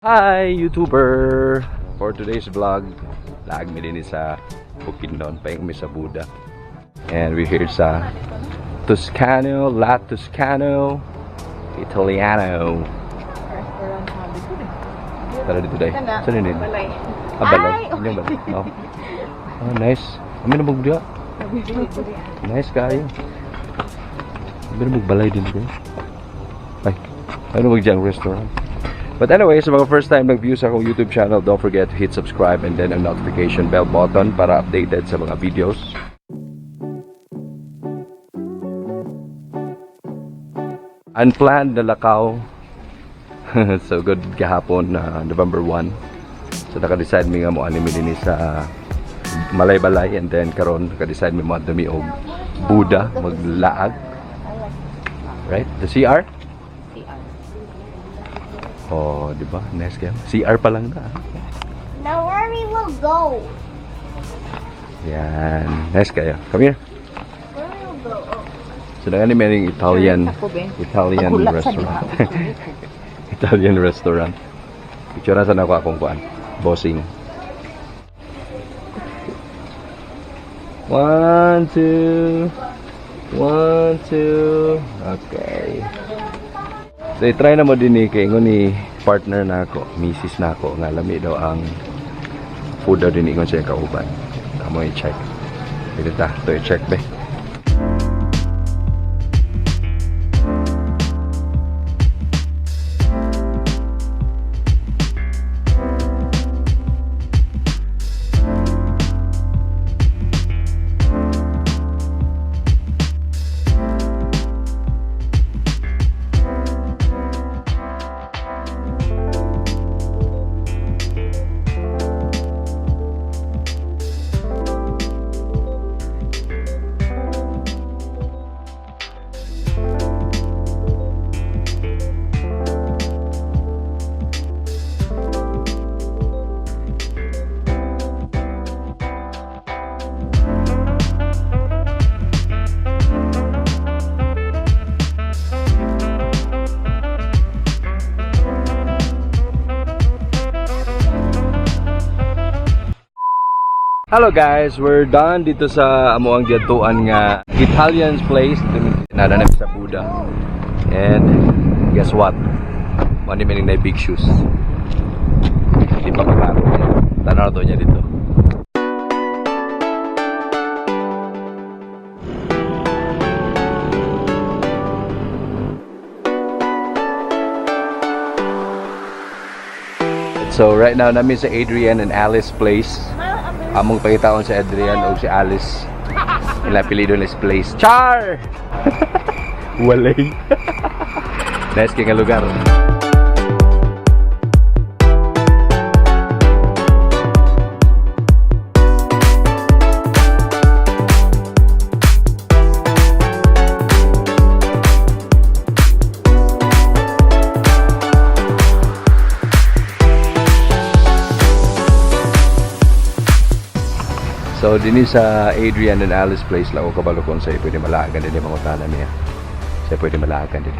Hi, YouTuber! For today's vlog, laag mi din sa Bukidnon, paingon mi sa Buda. And we're here sa Toscano, La Toscano, Italiano. Restaurant sabi ko eh. Tara dito day. Kana, Saan yun? balay. Ah, balay. Ay, Inyong balay. Oh. Oh, nice. Kami na magdiya. Nice kayo. Kami na magbalay din ko. Ay, ano magdiyang restaurant. But anyway, sa mga first time nag-view sa akong YouTube channel, don't forget to hit subscribe and then ang notification bell button para updated sa mga videos. Unplanned na lakaw. So good gahapon na November 1. So naka-decide mi nga mo ani mi dinhi sa Malaybalay and then karon naka-decide mi mo mi og Buda maglaag. Right? The CR? CR. Oh, di ba? Nice kayo. CR pa lang na. Now where we will go? Yan. Nice kayo. Come here. Where we will go? Oh. So nangani may ring Italian Sure, sa Kobe. Italian Pagulat sa restaurant. Italian restaurant. Picture sa nako akong kuan. Bossing. One, two. One, two. Okay. So, i-try na mo din ni kay ingon ni partner na ako, misis na ako, nga lami daw ang food daw din ingon siya kauban. Tamo i-check. Dito ta, to i-check be. Hello guys, we're done dito sa amuang giadtuan nga Italian's place nada na sa Buda. And guess what? Mao ni meaning na big shoes. Di pa maklaro niya. Tanaw to niya dito. So right now namin sa Adrian and Alice place. Among pangitaon si Adrian o si Alice. Ila apelyido nila is place. Char! Walay. Nice kay nga lugar. So dinhi sa Adrian and Alice place lang ko kabalo kung sa pwede malaagan din mga utana niya. Sa pwede malaagan din.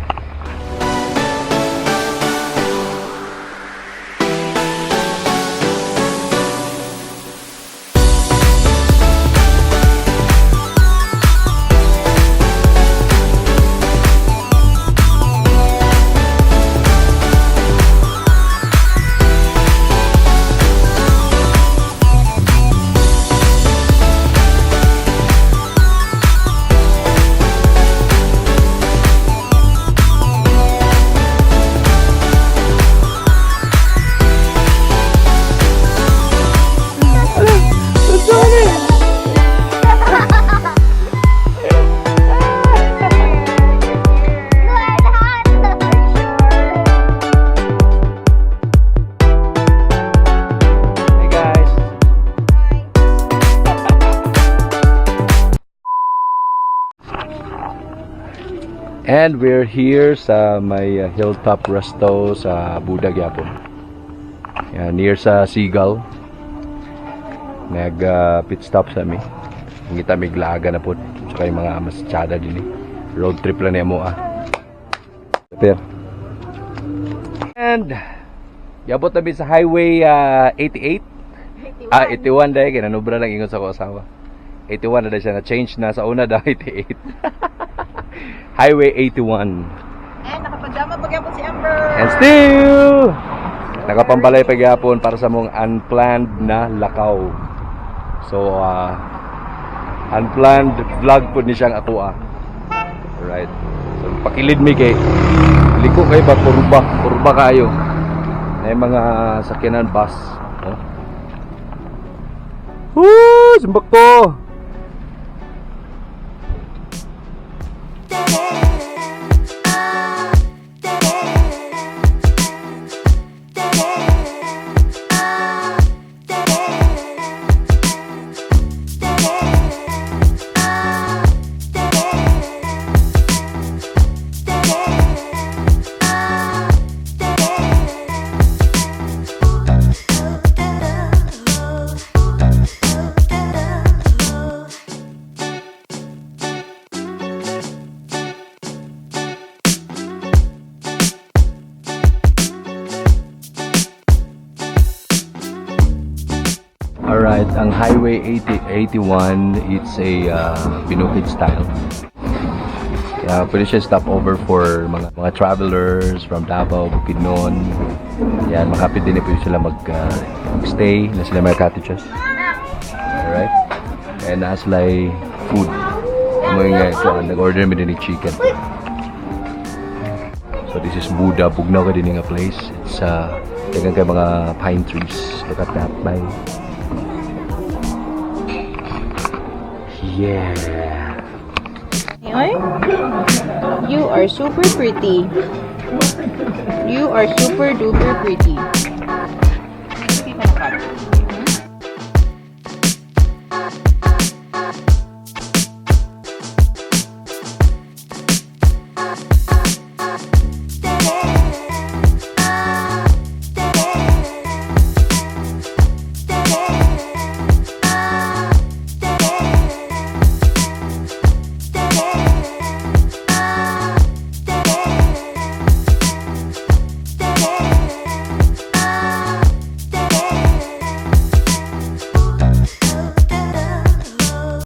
Hey guys. And we're here sa may Hilltop Resto sa Buda gyapon. Yan, near sa Seagull. Nag pit stop sa mi. Ngita mig laagan na pud. Saka yung mga mastsada din eh. Road trip lang niya mo ah. Per. And Yabot na mi sa Highway 88. Ah, 81 dahil. Kinanubra lang ingon sa ko asawa. 81 na dahil siya. Na-change na sa una daw 88. Highway 81. Eh, nakapagdama pa gyapon si Amber. And still, nakapambalay pa gyapon para sa mong unplanned na lakaw. So, unplanned vlog po ni siyang ako ah. Alright. So, pakilid mi kay liko kay ba kurba, kurba kayo. Na yung mga sakyanan bus. Oh. Woo! Simbak ko! Alright, ang Highway 80, 81, it's a Binukid style. Yeah, pwede siya stop over for mga travelers from Davao, Bukidnon. Yan, makapit din eh, pwede sila mag-stay na sila mga cottages. Alright. And naa sila food. Mo yung kuan, nag-order mi din ni chicken. So this is Buda, bugnaw ka din nga place. It's daghan kay mga pine trees. Look at that, bye. Yeah. Ay? You are super pretty. You are super duper pretty. Hindi pa nakat.